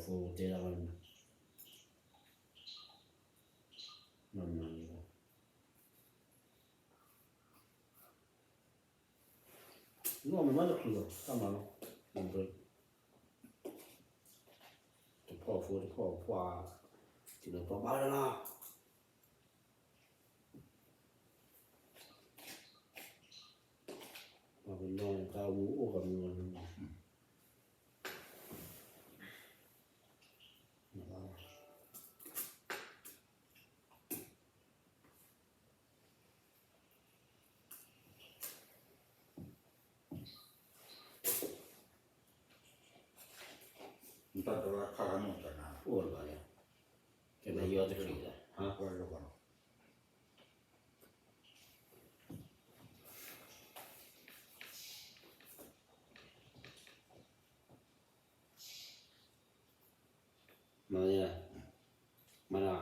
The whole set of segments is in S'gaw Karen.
ဖိတဲဒၣ်ဘၣ်န့ၣ်, မၤမၤန့ၣ်လီၤ, နီၢ်မ့ၢ်မ့ၢ်တချုးလီၤ တၢ်မၤလီၤ, တဖီၣ်ဖိတဖီၣ်ပှၢ်, တုၤလၢပှၤဘၣ်လၢ်လၢ် ပှၤကညီန့ၣ် တၢ်အူအိၣ်ဂီၤမံၤဂီၤမံၤ, နတၢ်ဒိးလၢခါဂၤနီၢ်တနၤ, အိၣ်လၢၤဘၣ်ယၤ, ကဲနယီတချုးဒီး, ဟါ, မၤ, မၤ,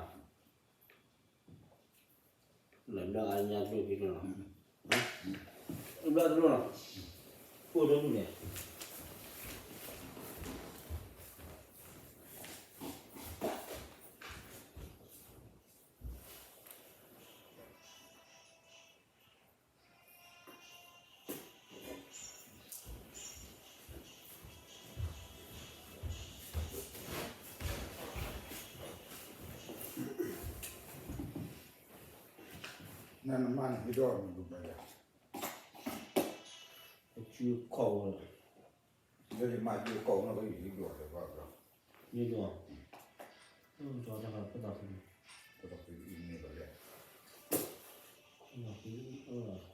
လၢဘျီအါညါတလိၣ်ဖံတလိၣ်နီၤ, ဘျီတလိၣ်နီၤ, အိၣ်တလိၣ်န့ၣ် နမါန့ၣ်ဟ့ၣ်ဒီးနဒိးဘၣ်ယၤ, အစုခီၣ်ဝဲ, လၢယမါစုခီၣ်ဝဲနီၣ် ယဟ့ၣ်ဒီးလၢဘၣ်ဘျီ, ယဟ့ၣ်ဒီး, တၢ်ဖိတၢ်ဖိ, တၢ်ဖိအံၤန့ၣ်ဘၣ်လဲၣ် ဟံၣ်န့ၣ်ယီၤ, ဟံၣ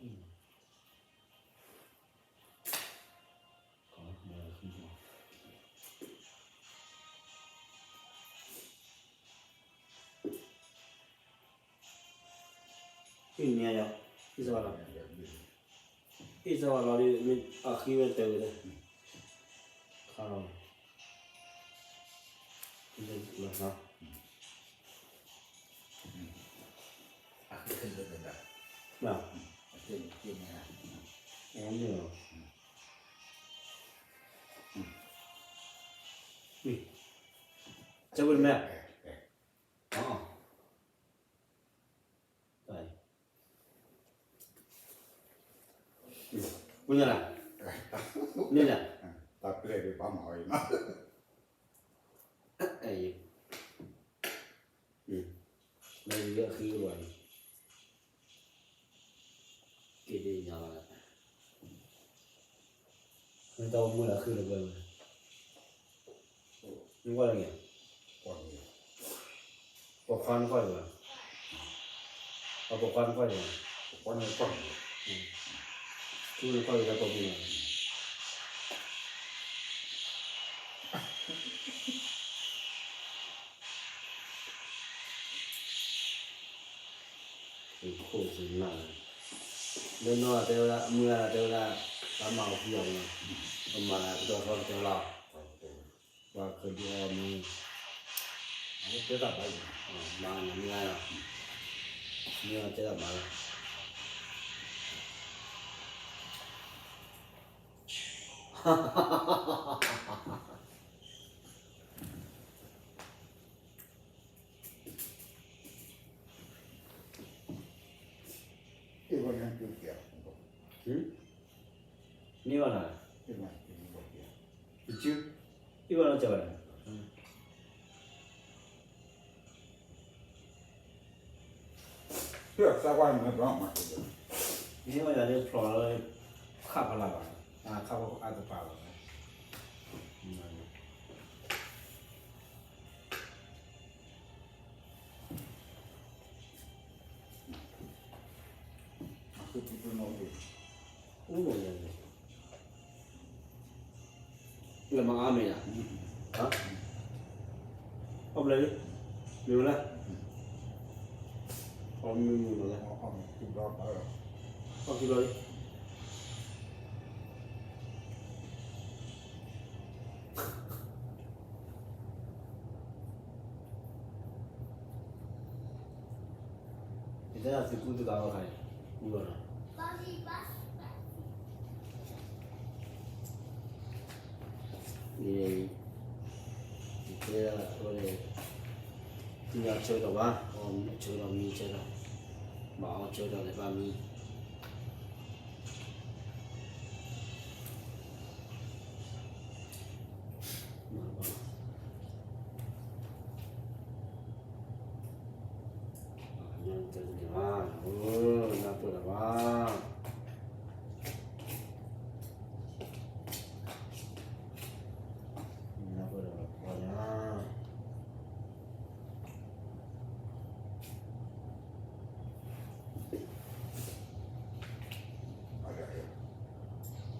်စၢ်ဝါလီၤ, ဟံၣ်စၢ်ဝါလီၤဒီး မ့ၢ်အဃံဝဲတၢ်ဝဲ, ခါလီၤ, အဃံလၢတၢ်, အဃံလၢတၢ်, ကဲဝဲမ့ၢ် ပူညါလၢ, န့ၣ်လၢ, တၢ်ပျဲၢ်ဒ်ပှၤမၤဝဲအံၤနီၤ, မ့ၢ်ယအဃံလၢပှၤအံၤ, က့ၤဒ်ညါလီၤ, မ့ၢ်တၢ်အိၣ်မူလၢအဃံလၢပှၤအံၤ, နကွၢ်လၢန့ၣ်, ပိာ်ခွါနကွၢ်ယၤ, အပိာ်ခွါနကွၢ်ယၤ, ထူနကွၢ်ယၤတၢ်ပိာ်မုၣ်လီၤ. သုးခိၣ်သုးနၢ်, လၢနီၢ်တဲဝဲဒၣ် အမုၢ်ဂၤတဲဝဲဒၣ်, တၢ်မၤအီၤဖံအီၤနီၤ, ပမၤလၢပတီၢ်ထီတတဲဝဲလီၤ, ပှၤကဒုးအီၤမ့ၢ်, တဲတၢ်ဘၣ်, မၤနမုၢ်ဂၤ, မုၢ်ဂၤတဲတၢ်မၤလီၤ. မ့ၢ်ဘၣ်နၤ, တစု, အ့ၣ်ဘၣ်နီၢ်ကီၢ်ဘၣ်နၤ, မ့ၢ်ဘၣ်ယၤလၢဖျိးလၢ ခးဖးလၢ်ဘၣ်, ခးဖးအါတပၤဘၣ်. လၢမၤအါမ့ၢ်ဧါ, အီၣ်ဘျဲၣ်လံ, မ့ၢ်ဝဲလဲၣ်, အီၣ်မ့ၢ်မ့ၢ်လဲၣ်, အီၣ်ခံဘျီလံ. ယတဲဒၣ်သုကူတဂၤအီၣ်ခါအံၤ, ကူလီၤနီၤ, ယ, ယဆိ ဝဲဒၣ် သ့ၣ်ညါဆၢကတီၢ်ဘၣ်, အီၣ်ဆၢကတီၢ်မံဆၢကတီၢ်, ဘၣ်အီၣ်ဆၢကတီၢ်လၢဘၣ်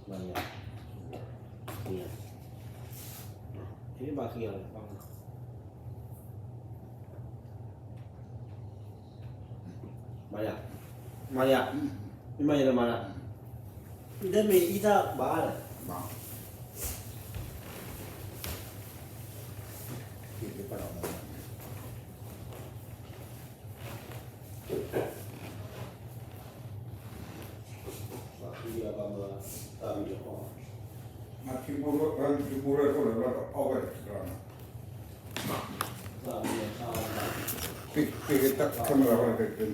မံ နၢ်ပၢၢ်လီၤဘၣ်, နၢ်ပၢၢ်လီၤဘၣ်, မၤယၤ, မၤယၤ, မၤယၤ, မၤယၤ, မ့ၢ်မၤယၤဒီးမၤယၤ, တမ့ၢ်အံသၣ်ဘၣ်ဒီး ပ့ၤတၢ်camera ဝဲဒၣ်